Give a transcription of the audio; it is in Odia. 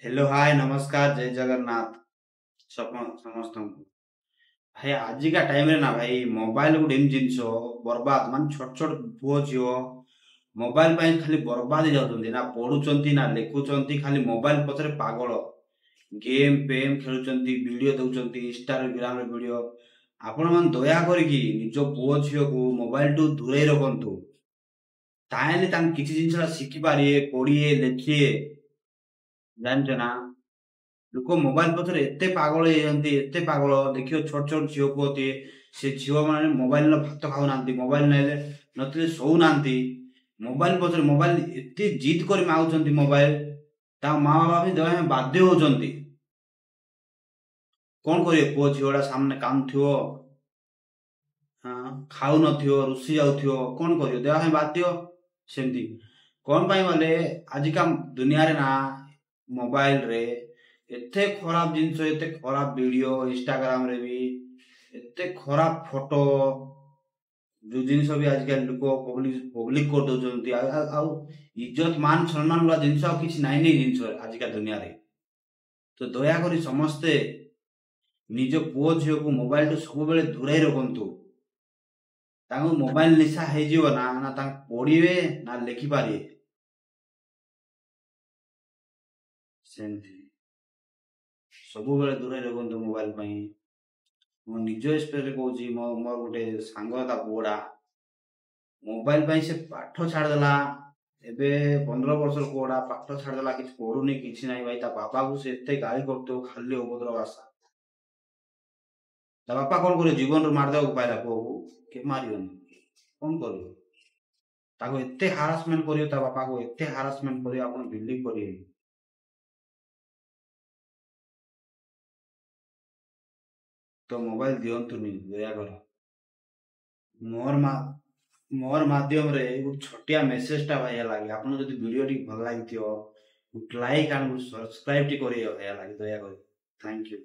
ହ୍ୟାଲୋ, ହାଏ, ନମସ୍କାର, ଜୟ ଜଗନ୍ନାଥ ସମସ୍ତଙ୍କୁ। ଭାଇ, ଆଜିକା ଟାଇମରେ ନା ଭାଇ, ମୋବାଇଲ ଗୋଟେ ଏମିତି ଜିନିଷ, ବର୍ବାଦ ମାନେ ଛୋଟ ଛୋଟ ପୁଅ ଝିଅ ମୋବାଇଲ ପାଇଁ ଖାଲି ବର୍ବାଦ ହେଇଯାଉଛନ୍ତି। ନା ପଢୁଛନ୍ତି ନା ଲେଖୁଛନ୍ତି, ଖାଲି ମୋବାଇଲ ପଛରେ ପାଗଳ। ଗେମ୍ ଫେମ୍ ଖେଳୁଛନ୍ତି, ଭିଡିଓ ଦେଖୁଛନ୍ତି, ଇନଷ୍ଟାଗ୍ରାମରେ ଭିଡିଓ। ଆପଣମାନେ ଦୟା କରିକି ନିଜ ପୁଅ ଝିଅକୁ ମୋବାଇଲଠୁ ଦୂରେଇ ରଖନ୍ତୁ। ତାହେଲେ ତାଙ୍କୁ କିଛି ଜିନିଷଟା ଶିଖିପାରିବେ, ପଢିବେ, ଲେଖିବେ। ଜାଣିଛ ନା, ଲୋକ ମୋବାଇଲ ପଛରେ ଏତେ ପାଗଳ ହେଇଯାନ୍ତି, ଏତେ ପାଗଳ। ଦେଖିବ, ଛୋଟ ଛୋଟ ଝିଅ ପୁଅ ଥିବେ, ସେ ଝିଅ ମାନେ ମୋବାଇଲ ଭାତ ଖାଉନାହାନ୍ତି, ମୋବାଇଲ ନେଲେ ନଥିଲେ ଶୋଉନାହାନ୍ତି। ମୋବାଇଲ ପଛରେ, ମୋବାଇଲ ଏତେ ଜିଦ୍ କରି ମାଗୁଛନ୍ତି ମୋବାଇଲ, ତାଙ୍କ ମା ବାବା ବି ଦେବା ପାଇଁ ବାଧ୍ୟ ହଉଛନ୍ତି। କଣ କରିବେ? ପୁଅ ଝିଅଟା ସାମ୍ନା କାନ୍ଦୁଥିବ, ହଁ, ଖାଉନଥିବ, ରୁଷି ଯାଉଥିବ, କଣ କରିବ? ଦେବା ପାଇଁ ବାଧ୍ୟ। ସେମିତି କଣ ପାଇଁ ବୋଲେ ଆଜିକା ଦୁନିଆରେ ନା ମୋବାଇଲରେ ଏତେ ଖରାପ ଜିନିଷ, ଏତେ ଖରାପ ଭିଡିଓ, ଇନଷ୍ଟାଗ୍ରାମରେ ବି ଏତେ ଖରାପ ଫଟୋ, ଯୋଉ ଜିନିଷ ବି ଆଜିକାଲି ଲୋକ ପବ୍ଲିକ କରିଦଉଛନ୍ତି। ଆଉ ଇଜ୍ଜତ, ମାନ ସମ୍ମାନ ବାଲା ଜିନିଷ ଆଉ କିଛି ନାହିଁ ନି ଜିନିଷ ଆଜିକା ଦୁନିଆରେ। ତ ଦୟାକରି ସମସ୍ତେ ନିଜ ପୁଅ ଝିଅକୁ ମୋବାଇଲଠୁ ସବୁବେଳେ ଦୂରେଇ ରଖନ୍ତୁ। ତାଙ୍କୁ ମୋବାଇଲ ନିଶା ହେଇଯିବ ନା, ନା ତାଙ୍କୁ ପଢିବେ ନା ଲେଖିପାରିବେ। ସେମିତି ସବୁବେଳେ ଦୂରେଇ ରଖନ୍ତୁ ମୋବାଇଲ ପାଇଁ। ମୋ ନିଜ ଏକ୍ସପିରିଏନ୍ସ କହୁଛି, ମୋର ଗୋଟେ ସାଙ୍ଗ, ତା ପୁଅଟା ମୋବାଇଲ ପାଇଁ ସେ ପାଠ ଛାଡ଼ିଦେଲା। ଏବେ 15 ବର୍ଷର ପୁଅଟା ପାଠ ଛାଡ଼ିଦେଲା, କିଛି ପଢୁନି, କିଛି ନାହିଁ ଭାଇ। ତା ବାପାକୁ ସେ ଏତେ ଗାଳି କରୁଥିବ, ଖାଲି ଅଭଦ୍ର ଭାଷା। ତା ବାପା କଣ କରିବ? ଜୀବନରୁ ମାରିଦେବାକୁ ପାଇଲା ପୁଅକୁ। କେ ମାରିବନି, କଣ କରିବ? ତାକୁ ଏତେ ହାରାସମେଣ୍ଟ କରିବ, ତା ବାପାକୁ ଏତେ ହାରାସମେଣ୍ଟ କରିବ, ଆପଣ ବିଲିଭ କରିବେନି। ତ ମୋବାଇଲ ଦିଅନ୍ତୁନି ଦୟାକରି। ମୋର ମାଧ୍ୟମରେ ଗୋଟେ ଛୋଟିଆ ମେସେଜଟା ଭାଇ ହେଲା କି ଆପଣ ଯଦି ଭିଡ଼ିଓ ଟିକେ ଭଲ ଲାଗିଥିବ, ଗୋଟେ ଲାଇକ୍ ଆଣ୍ଡ ଗୋଟେ ସବସ୍କ୍ରାଇବ ଟି କରିବେ ଭାଇ ହେଲା କି ଦୟାକରି। Thank you.